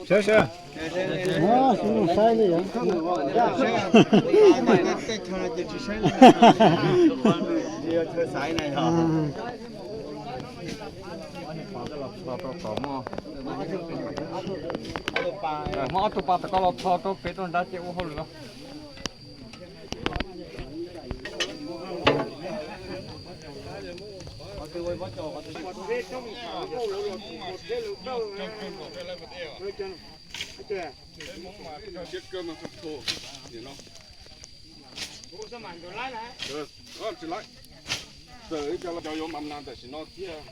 Saib, saib. Saib li yog. Muab ob tug pas tom koj los tho rau pem rau nrad ces ua hauj lwm los. Tsis laib, txawm ib co los cov yuav mam nas tam sim no thiab.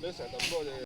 Peb xav tau nplua